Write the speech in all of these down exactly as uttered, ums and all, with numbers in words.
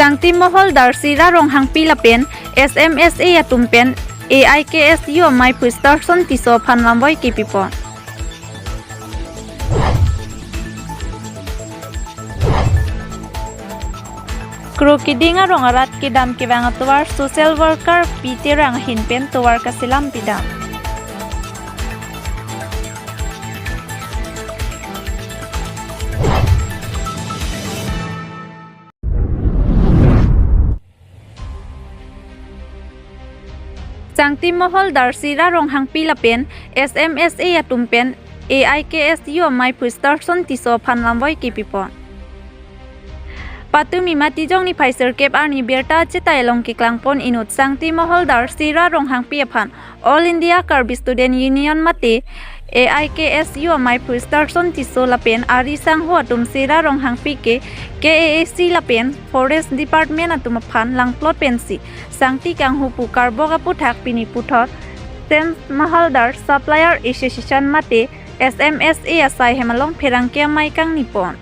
Sangti Moholdar Sira Ronghangpi lapen S M S A atum pen A I K S U amei Phu Starson Tisso aphan lamvoi kepipon. Kro Kiding arong arat kedam kevang atovar social worker P Terang ahin pen tovar kaselam pidam. Sangti Moholdar Sira Ronghangpi lapen S M S A atum pen A I K S U amei Phu Starson Tisso aphan lamvoi kepipon. Patumi Matijong niphai sirkep arni birta chetai along keklangpon inut Sangti Moholdar Sira Ronghangpi aphan All India Karbi Student Union mate A I K S U amei Phu Starson Tisso lapen ari sangho atum Sira Ronghangpi ke K A A C lapen Forest Department atum aphan langplot pensi sangti kanghu pu karbok aputhak pini puthot Sangti Moholdar Supplier Association mate S M S A asai hem along pherangke amei kangnipon.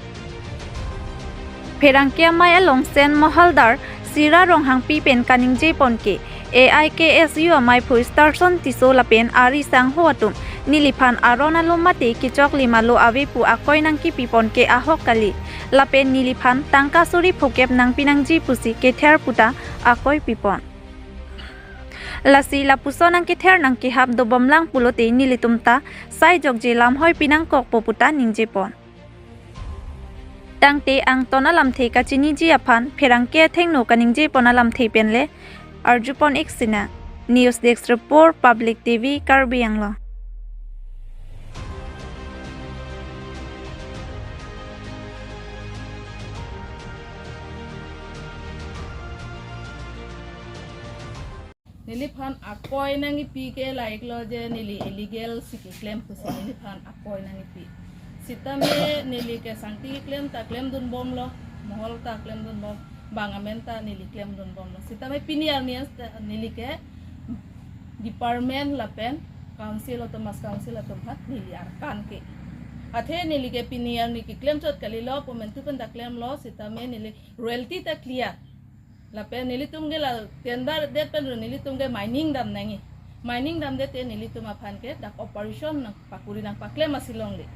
Pherangke amei along Sangti Moholdar Sira Ronghangpi pen kaningjepon ke A I K S U amei Phu Starson Tisso lapen ari sangho atum neliphan aron alo mate kechoklim alo ave pu akoi nangkepipon ke ahok kali. Lapen neliphan tangka suri phokep nangpinangji pusi kether puta akoi pipon. Lasi lapuson nangkether nangkehap dobomlang pulote nelitum ta sai jokje lamhoi pinangkokpo puta ningjepon. Tangte angton alamthe kachiniji aphan pherangke athengno kaningjepon alamthe penle arjupon ik sinang. News Desk Report, Public T V, Karbi Anglong. Neliphan akoi nangkipi ke la-iklo je neli illegal si keklem pusi neliphan akoi nangkipi. Sitame neli ke sangti keklem ta klemdunbomlo, mohol ta klemdunbom, bang amen ta neli klemdunbomlo. Sitame pini arni ta neli ke department lapen council, autonomous council atum aphan neli arkan ke. Athe neli ke pini arni keklem chot kalilo, momentum pen ta klemlo, sitame neli royalty ta clear. Lapen nelitum ke la tender det pen ro nelitum ke mining dam nangji. Mining damdet te nelitum aphan ke dak operation nangpakuri nangpaklem asi longle.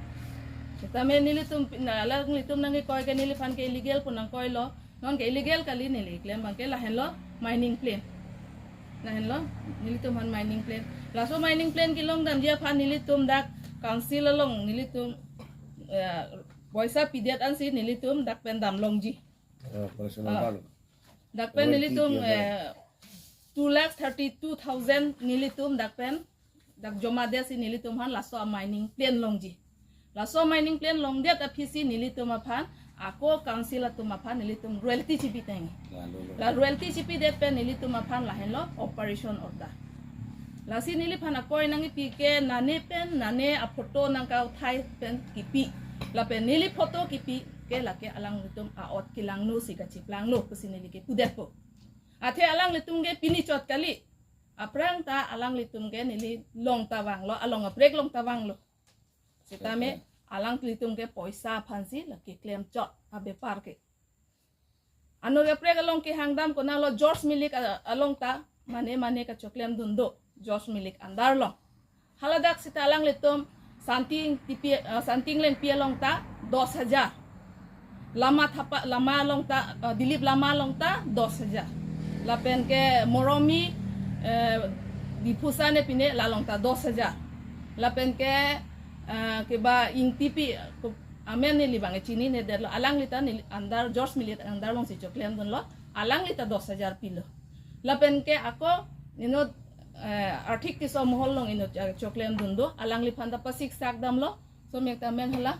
Sitame nelitum pi-, na, alanglitum nangkekoi ke neliphan ke illegal pu nangkoilo. Non ke illegal kali neli klem abang ke lahenlo mining plan. Lahenlo nelitum aphan mining plan. Laso mining plan kelong damji aphan nelitum dak council along nelitum, eh, poisa pidet ansi nelitum dak pen damlongji. Eh, operation Ah. Abang. Dak pen royalty nelitum, dia, eh, two lakh thirty-two thousand nelitum dak pen, dak joma det si nelitum aphan laso mining plan longji. Laso mining plan longdet aphi si nelitum aphan, ako council atum aphan nelitum royalty chipi tangji. Lalu, lalu. La royalty chipidet pen nelitum aphan lahenlo operation order. Lasi neliphan akoi nangkipi ke nane pen, nane aphoto nangkauthai pen kipi. Lapen neli photo kipi ke lake alanglitum a-ot kelangno si kachiplanglo pusi neli ke pudetpo. Athe alanglitum ke pini chot kali. Aphrang ta alanglitum ke neli long ta vanglo, along aprek long ta vanglo. Sitame Oke. alanglitum ke poisa aphansi lake klem chot abepar ke. Anur aprek along kehang dam konatlo George Milik a-, along ta mane mane kachoklemdun do. George Milik andar long. Haladak sita alanglitum Santi Ingtipi, eh, Santi Inglengpi along ta dos hajar. Lama Thapa, Lama along ta, eh, Dilip Lama along ta dos hajar. Lapen ke Moromi, eh, Diphusa ne pine la along ta dos hajar. Lapen ke, eh, keba Ingtipi, ku-, amen neli bang chinine detlo, alangli ta neli andar George Milik andar longsi choklemdunlo, alangli ta dos hajar pilo. Lapen ke ako inut, eh, Arthik Tisso Mohol along inut, eh, choklemdun do, alangliphan ta pasiksak damlo, somek ta amen hala,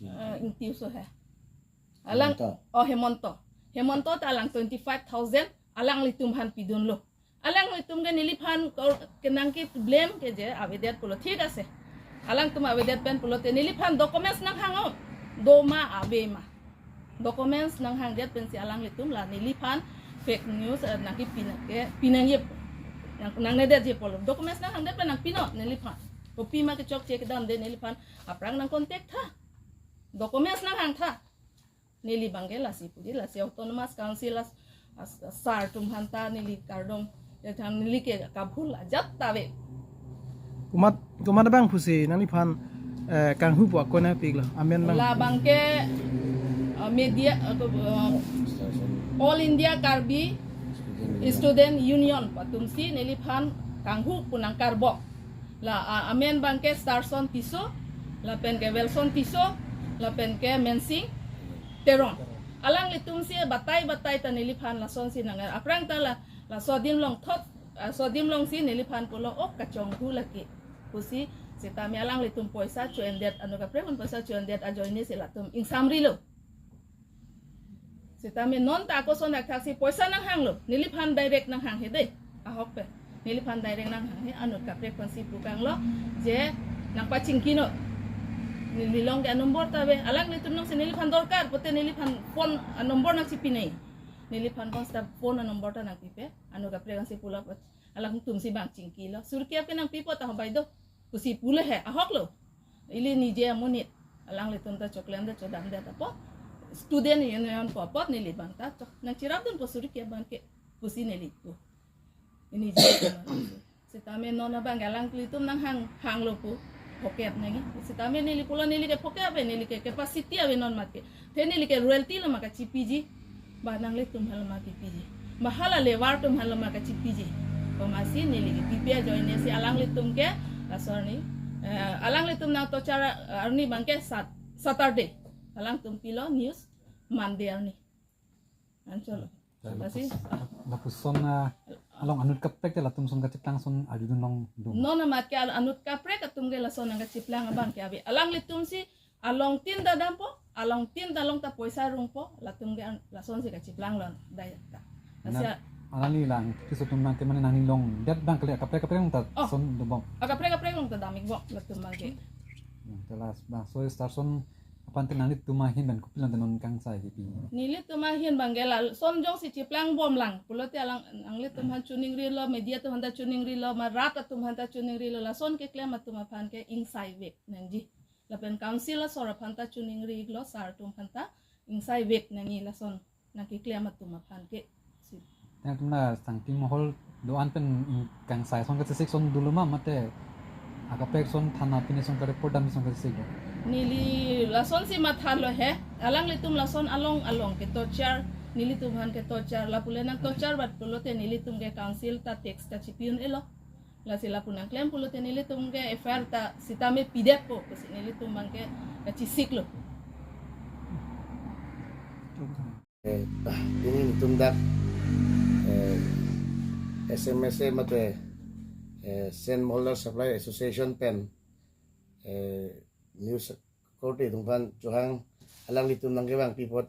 eh, Ingti oso he. Alang, Hemanta. Oh, Hemanta. Hemanta ta alang twenty-five thousand, alanglitum aphan pidunlo. Alanglitum ke neliphan ko-, kenangke blame ke je avedet pulo, thik ase. Alangtum avedet pen pulote neliphan documents nanghang-o. Do ma ave ma. Documents nanghangdet pensi alanglitum la neliphan fake news, eh, nangkepi nangke, pinangji, nang, nangnedetji pulo. Documents nanghangdet pen nangpinon neliphan. Kopi ma kechokche kedamde neliphan aphrang nangcontact tha. Documents nanghang tha. Neli abangke lasi puji, lasi Autonomous Council as, as, sar atum aphanta neli kardom, ya than neli ke kabhul ajat ta ave. Komat, komat abang pusi nangliphan, eh, kanghu pu ako nangpiklo, amen abang. La abangke, eh, media, eh, eh, All India Karbi Student Union pu atumsi neliphan kanghu pu nangkarbok. La, ah, amen abangke Starson Tisso, lapen ke Wilson Tisso, lapen ke Mensing Teron. Alanglitumsi batai batai ta neliphan lasonsi nang, aphrang ta la, laso adim along thot, ah, laso adim alongsi neliphan pulo, "Oh, kachonghu lake," pusi. Sitame alanglitum poisa cho-endet, anut kaprek atum poisa cho-endet ajoinesi latum ingsamrilo. Sitame non ta ako ason athak si poisa nanghanglo, neliphan direct nanghanghe dei, ahok pen. Neliphan direct nanghanghe, anut kaprek aphansi pukanglo, je nangpachingkinon. Neli along ke anombor ta ave, alanglitum alongsi neliphan dorkar pute neliphan phone anombor nangchipinoi. Neliphan phone ta, phone anombor ta nangpipe, anut kaprek aphansi pulo, alangtumsi bang chingkilo. Suri ke aphi nangpipo ta hobai do, pusi pulo he, ahoklo. Ili nije amonit, alanglitum ta choklem ta chodam det apot, Student Union pu apot neli abang ta chok, nangchirapdunpo suri ke abangke, pusi neli pu. Ini je. Sitame non abang alanglitum nanghang, hanglo pu, phokep nangji. Sitame neli pulo neli ke phokep ave, neli ke capacity ave non mat ke. Te neli ke royalty lo ma kachipiji, ba nanglitum aphan lo ma kipiji, ba hala labour atum aphan lo ma kachipiji. Komatsi neli ke pipi ajoinesi alanglitum ke, laso arni, eh, alanglitum nang torture arni abangke Sat-, Saturday. Alangtum pilo news Monday arni. Anchot. Lasi, lapuson, ah, along anut kaprek te latum ason kachiplang ason arjudun longdun. Non amat ke al-, anut kaprek atum ke lason nangkachiplang abangke ave. Alanglitumsi along tin ta dampo, along tin ta along ta poisa rungpo, latum ke an-, lasonsi kachiplang lon dai ta. Lasi, na, alangli lang, kiso atum nang ke mane nangning longdet abang kali, kaprek kaprek along ta, oh, ason dobom. Ah, kaprek kaprek along ta dam-ikbom, latum abangke. Hmm, te lasi, bang, so Starson aphan te nanglitum ahin pen kopilo te non kangsai kipi? Nelitum ahin abangke lason jongsi chiplangbomlang pulote alang, nanglitum aphan choningrilo, media atum aphanta choningrilo, ma rat atum aphanta choningrilo, lason keklem atum aphan ke ingsaivek nangji. Lapen council asor aphanta choningrilo, sar atum aphanta ingsaivek nangji lason nangkeklem atum aphan ke. Si. Nangtum la Sangti Mohol do-an pen, mm, kangsai ason kachesik ason dolo ma mate akaprek ason thana pine ason ka-report dam ason kachesik do? Neli lasonsi mathalo he. Alanglitum lason along along ke torture, nelitum aphan ke torture, lapu le nang torture bat pulote nelitum ke council ta text kachipi-un-elo. Lasi lapu nangklem pulote nelitum ke F I R ta sitame pidetpo, pusi nelitum abangke kachesiklo. Eh, pini nelitum dak, eh, S M S A mate, eh, Sand Moldar Supplier Association pen, eh, news korte atum aphan chohang, alanglitum nangkevangpi apot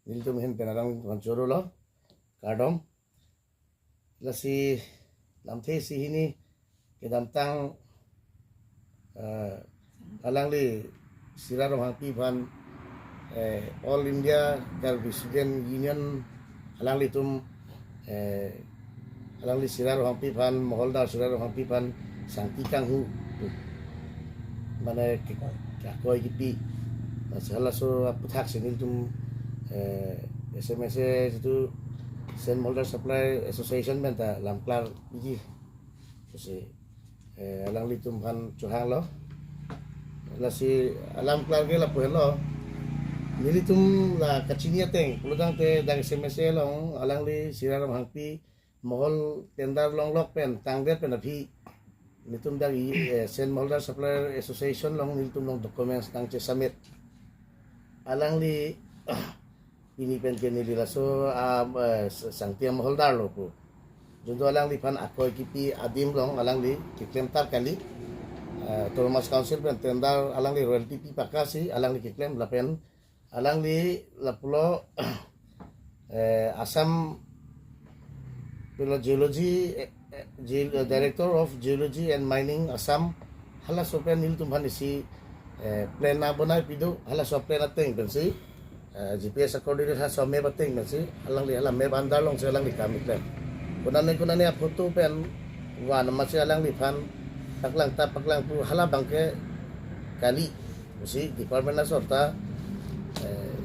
nelitum ahin pen alanglitum aphan chorolo, kardom. Lasi lamthe isi hini kedamtang, eh, alangli Sira Ronghangpi aphan, eh, All India Karbi Student Union alanglitum, eh, alangli Sira Ronghangpi aphan, Moholdar Sira Ronghangpi aphan sangti kanghu, mane ke, ke akoi kipi. Lasi halaso aputhak si nelitum, eh, S M S A jitu Sand Moldar Supplier Association pen ta lamklar piji. Lasi, eh, alanglitum aphan chohanglo. Lasi alamklar ke lapu helo. Nelitum la kachini ateng, pulotangte dak S M S A along alangli Sira Ronghangpi mohol tender longlok pen tangdet pen aphi nelitum dak i, eh, Sand Moldar Supplier Association along nelitum along documents nangchesubmit. Alangli pini pen ke neli laso, ah, eh, sangti amoholdar lo pu. Junto alangliphan akoi kipi adim along alangli keklemtap kali. Eh, Autonomous Council pen tender alangli royalty pi pakasi alangli keklem lapen alangli lapulo, eh, Assam pulo Geology, eh, eh, Geo-, eh, Director of Geology and Mining Assam, halaso pen nelitum aphan isi, eh, plan abonai pido, halaso plan ateng pensi, eh, G P S coordinate halaso map ateng pensi, alangli hala map under alongsi alangli kam keklem. Konane konane aphoto pen van amatsi alangliphan paklangtap paklangpo, hala abangke kali. Pusi department asor ta, eh,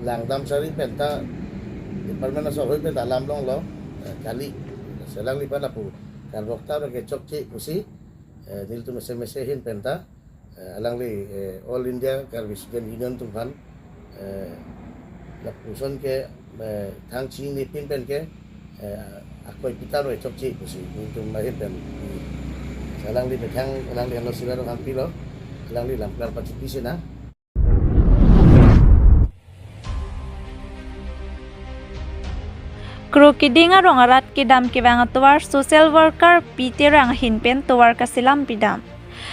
Langdam sari penta department asor hoi penta alam longlo, eh, kali. Selang lipan apu karbok ta ke chokche pusi, eh, nelitum mese mese ahin penta, eh, alangli, eh, All India Karbi Student Union atum aphan, eh, lapuson ke, eh, thang chinine pin pen ke, eh, akoi pita roi chokche pusi nelitum ahin pen. Alangli methang, alangli ano sila rong ampilo, alangli lam klar pachi pisi na. Krokiding arong arat kedam kevang atovar social worker P Terang ahin pen tovar kaselam pidam.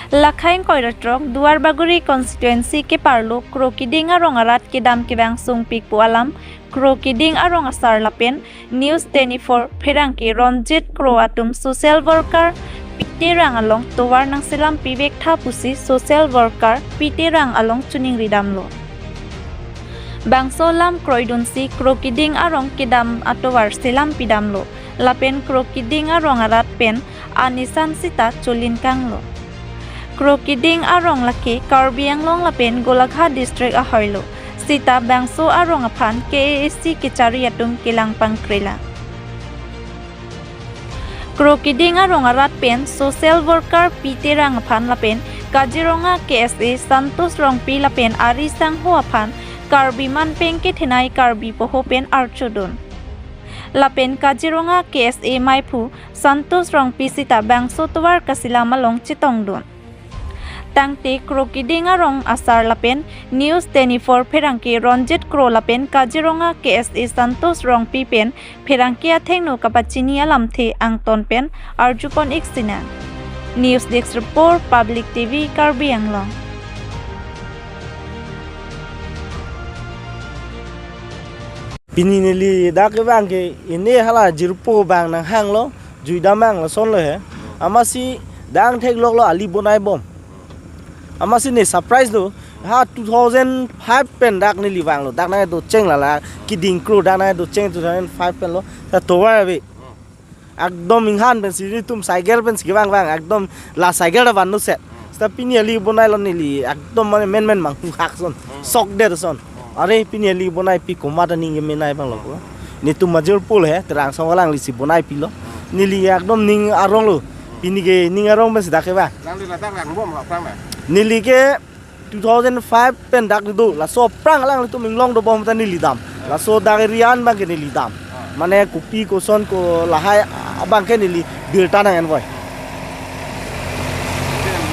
Lakhain koira trok Duarbagori constituency keparlo Krokiding arong arat kedam kevang sungpik pu alam Krokiding arong asar lapen News twenty-four pherangke Ronjit Kro atum social worker P Terang along tovar nangselam pivek tha pusi social worker P Terang along choningri damlo. Bangso lam kroidunsi Krokiding arong kedam atovar selam pidamlo. Lapen Krokiding arong arat pen anisan sita cholin kanglo. Krokiding arong lake Karbi Anglong lapen Golaghat district ahoilo. Sita bangso arong aphan K A A C kechari atum kelang pangkrela. Krokiding arong arat pen social worker P Terang aphan lapen Kaziranga K S A Santosh Rongpi lapen ari sangho aphan Karbi manpeng kethenei Karbi poho pen archodun. Lapen Kaziranga K S A maiphu Santosh Rongpi sita bangso tovar kaselam along chetongdun. Tangte Krokiding arong asar lapen News twenty-four pherangke Ronjit Kro lapen Kaziranga K S A Santosh Rongpi pen pherangke athengno kapachini alamthe angton pen arjupon ik sinang. News Desk Report, Public T V, Karbi Anglong. Pini neli dak kevang ke ini hala jirpo bang nanghanglo, juidam bang lasonlo he. Amatsi dak thekloklo, ali bonaibom. Amatsi ne surprise do. Ha two thousand five pen dak neli vanglo. Dak nangdo cheng lala, Kiding Kro dak nangdo cheng two thousand five pen lo. Ta tovar ave. Ekdom inghan pensi nelitum cycle pensi kevang vang, ekdom la cycle ta vanlo set. Seta pini ali bonailo neli, ekdom mane menmen manghu hak son, sok det son. Are pini ali bonaipi komat aning kemenei abang lo ko. Netum major pol he, Terang Song alanglisi bonaipilo. Neli ekdom ning aronglo. Pini ke ning arong pensi dak kevang. Nangli ladak vang bom ha aphrang na? Neli ke two thousand five pen dak do, laso aphrang alanglitum inglong dobom ta neli dam. Laso dak rian abang ke neli dam. Mane kopi koson ko lahai abang ke neli birta nang envoy. Oke,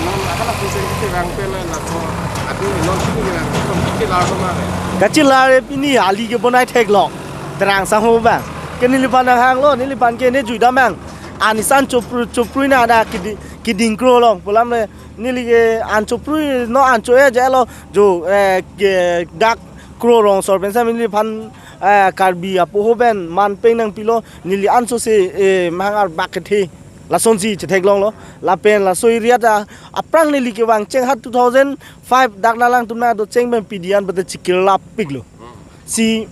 non apa laku sen kiti bang pen laso adu non sini bilang, non kiti lar ma re. Kachilar pini ali ke bonai theklok. Terang Sangho bang. Ke neliphan nanghanglo, neliphan ke ne juidam bang. Anisan chopru, choprui na ada Kidi-, Kiding Kro along. Pu alam le neli ke an choprui no an cho-e jalo jo, eh, ke dak Kro rong asor pensi neliphan, eh, Karbi apoho pen manpeng nangpilo, neli ansose, eh, mahang arbak kethe lasonsi chetheklonglo. Lapen laso area ta aphrang neli kevang cheng ha two thousand five dak alangtum nangdo cheng pen pidi an bete chikirlap piklo. Si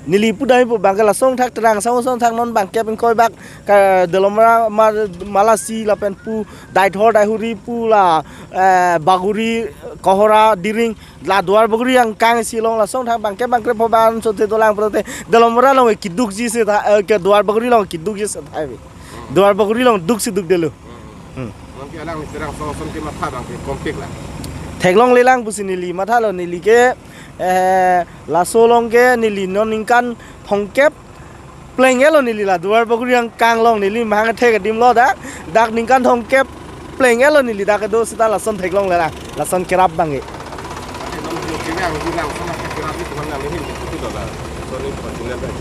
neli pu dai pu bang ke lasonthak Terang Sangho songthak non bang ke pen koi bak ka Dolamara mar malasi lapen pu Daithor Daihuri pu la, eh, Bagori Kohora Diring la Duarbagori angkang si along lasonthak bang ke bang krepho ban so te dolang prote Dolamara along kedukji se tha, eh, ke Duarbagori along kedukji se tha. Duarbagori along duksi dukdelo. Hmm. Non ke alang ni Terang Sangho son ke matha bang ke kompik la. Theklonglelang pusi neli mathalo neli ke, eh, laso along ke neli non ningkan thomkep pleng-etlo neli la Duarbagori angkang along neli mahang thek adim lo dak, dak ningkan thomkep pleng-etlo neli dak do seta lason theklonglelang, lason kerap bang ke. Ate non video kevang bilang son ke kerap itu kan nang hin itu do la. Sorry, bukan channel dah.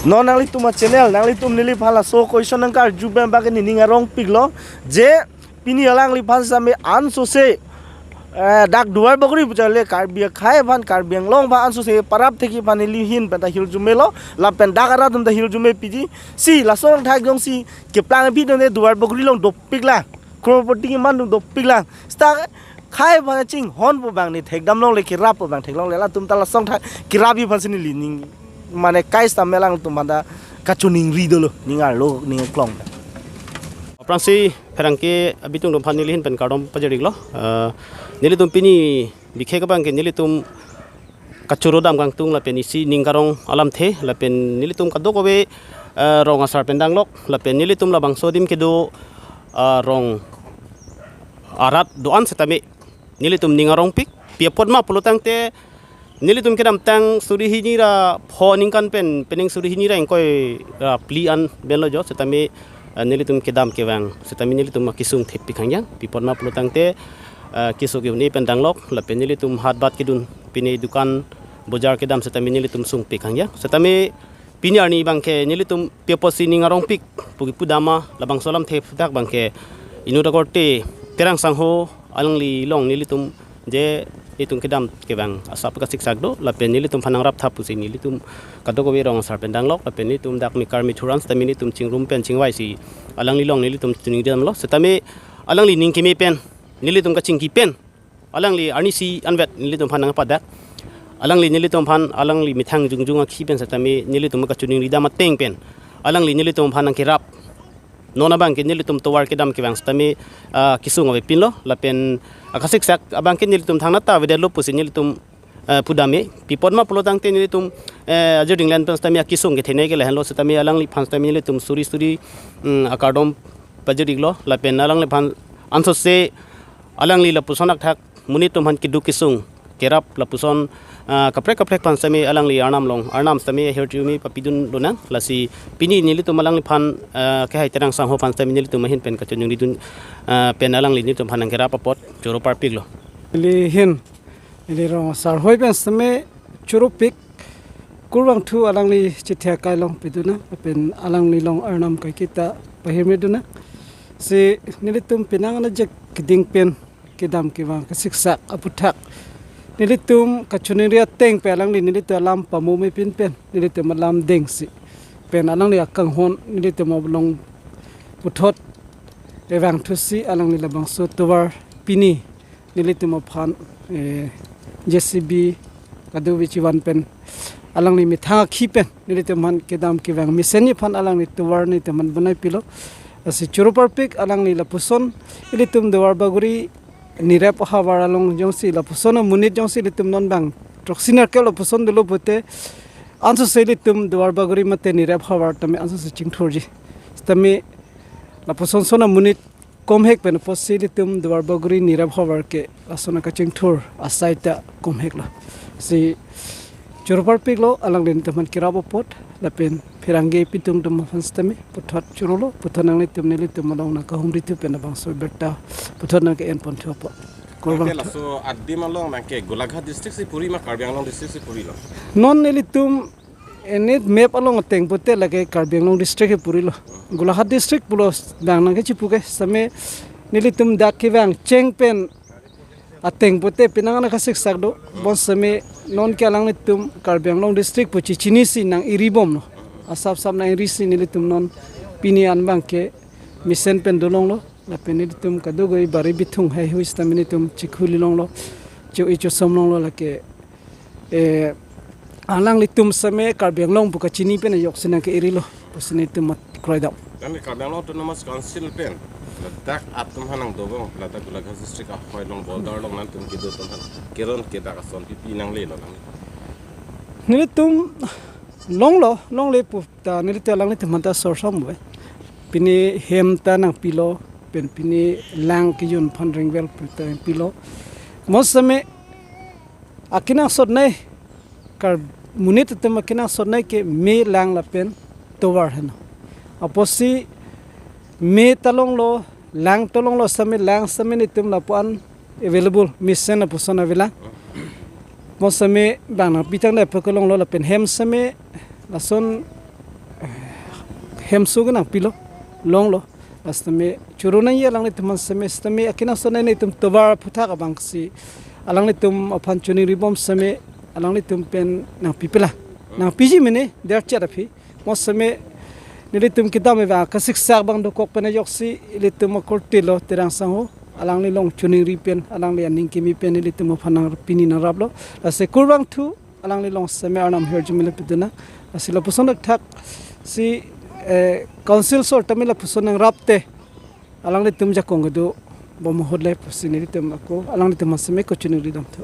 Non nanglitum a-channel, nanglitum neliphan laso question nangkarju bang bang ke nening arong piklo, je pini alangliphan same ansose, eh, dak Duarbagori pu chale Karbi akhei aphan, Karbi Anglong aphan ansose parap thekji aphan neli ahin pen ta hirjumelo, lapen dak arat atum ta hirjume piji, si lason thak jongsi keplang aphi done Duarbagori along dopiklang, crorepati keman atum dopiklang. Seta khei aphan chinghon pu bang ne thekdam longle, kerap pu bang theklongle, latum ta lasonthak kerapji aphansi neli ning mane kai seta melang atum aphan ta kachoningri dolo, ning arlo, ning klong. Aphrangsi pherangke abitung atum aphan neli ahin pen kardom pajir-iklo. Eh, nelitum pini bikhe kevang ke nelitum kachoro dam kangtung lapen isi ning karong alamthe lapen nelitum kadokave, eh, rong asar pen danglok lapen nelitum labangso adim kedo, eh, rong arat do-an setame nelitum ning arongpik. Pi apot ma pulo tangte nelitum kedamtang suri hini ra pho ningkan pen pening suri hini ra ingkoi ra phli an pen lo jo setame, eh, nelitum kedam kevang setame nelitum akesung thepik hangyang. Pi apot ma pulo tangte, eh, keso ke-un-e pen danglok lapen nelitum hat bat kedun pine dukan bojar kedam setame nelitum sungpik hangyang. Setame pini arni abangke nelitum pi apotsi ning arongpik pu kipu dam ma labangso alamthe aphuthak abangke inut akorte Terang Sangho alangli along nelitum je itum kedam kevang asap kasiksak do lapen nelitum aphan nangrap tha pusi nelitum kadokave rong asar pen danglok lapen nelitum dak mekar methur an setame nelitum chingrum pen chingvaisi alangli along nelitum chiningri damlo setame alangli ning keme pen nelitum kachingki pen alangli arnisi anvet nelitum aphan nangpadak. Alangli nelitum aphan alangli methang jongjong akhi pen setame nelitum kachiningri dam ateng pen alangli nelitum aphan nangkerap. Non abangke nelitum tovar kedam kevang setame, ah, kesung avepinlo lapen akasiksak abangke nelitum thangnat ta avedetlo pusi nelitum, eh, pudam-e. Pi apot ma pulo tangte nelitum, eh, ajir dinglen pen setame akesung kethenei ke lahenlo setame alangliphan setame nelitum suri suri, mm, akardom pajir-iklo lapen alangliphan ansose alangli lapuson akthak monit atum aphan keduk kesung kerap lapuson, ah, kaprek kaprek aphan setame alangli arnam along arnam setame ahirjume papidun lonang. Lasi pini nelitum alangliphan, ah, kehai Terang Sangho aphan setame nelitum ahin pen kachiningri dun, ah, pen alangli nelitum aphan nangkerap apot choro parpiklo. Neli ahin, neli rong asar ahoi pen setame choropik. Kurvangthu alangli chethek kai long pidun nang, lapen alangli along arnam kaiketa pahirme dun nang. Si nelitum penang ana jek keding pen kedam kevang kasiksak aphuthak nelitum kachiningri ateng pen alangli nelitum alam pamomepin pen nelitum alam dengsi pen alangli akanghon nelitum along puthot evang thusi alangli labangso tovar pini nelitum aphan, eh, J C B kadokave chivan pen alangli methang akhi pen nelitum aphan kedam kevang mesenji aphan alangli tovar nelitum aphan bonaipilo. Lasi choro parpik alangli lapuson ilitum Duarbagori nirep havar along jongsi lapuson amonit jongsi ilitum non bang throksi nerkep lapuson dolo pute ansose ilitum Duarbagori mate nirep havar tame ansose chingthurji. Tame lapuson son amonit komhek pen apotsi ilitum Duarbagori nirep havar ke lason akachingthur asai ta komheklo. Si choro parpiklo alangli nelitum aphan kerap apot lapen pherangke pitung atum aphan setame puthot chorolo, puthot nanglitum nelitum along nangkahumri thu pen labangso abirta puthot nangke-en ponthu apot. Kurvangthu. Nangke laso adim along nangke Golaghat district si puri ma Karbi Anglong district si purilo? Non nelitum enit map along ateng pute lake Karbi Anglong district si purilo. Golaghat district pulo bang nangkechipu ke setame nelitum dak kevang cheng pen ateng pute penang ana kasiksak do. Bon setame nonke alanglitum Karbi Anglong district pu chechinisi nang-iribomlo. Asap sap nang-irisi nelitum non pini an abangke mesen pen dolonglo. Lapen nelitum kadokave bari bithung heihui setame nelitum chikhu lilonglo, cho-i chosom longlo lake, eh, alanglitum setame Karbi Anglong pu kachini pen ajoksi nangke-irilo pusi nelitum mat kroidam. Nangli Karbi Anglong Autonomous Council pen ladak atum aphan nangdobom, ladak Golaghat district ahoi along border along nangtum kedo atum aphan keron kedak ason pipi nanglelo nangli? Nelitum longlo, longle pu ta nelitum alanglitum aphan ta sorsam bai. Pini hem ta nangpilo, pen pini lang kejun aphan ringvel pu ta nangpilo. Mo setame akenangsotnei, Kar monit atum akenangsotnei ke me, lang lapen tovar heno. Apotsi me ta longlo, lang ta longlo setame, lang setame nelitum lapu-an available, mesen lapuson avelang. Mo setame bang nangpi tangte apot ke longlo lapen hem setame lason, eh, hemso ke nangpilo, longlo. Setame choro nangji alanglitum aphan setame, setame akenangsotnei nelitum tovar aphuthak abangsi alanglitum aphan chiningribom setame alanglitum pen nangpipelang. Nangpiji mene derchet aphi. Mo setame nelitum kedam eva kasiksak abang dokok pen ajoksi ilitum akorte lo Terang Sangho, alangli along chiningri pen, alangli aning keme pen ilitum aphan nang pini nangraplo. Lasi kurvangthu alangli along setame arnam ahirjume le pidun nang. Lasi lapuson athak si, eh, council sor tame lapuson nangrapte alanglitum jakong kedobom ahut le pusi nelitum ako alanglitum aphan setame kachiningri damthu.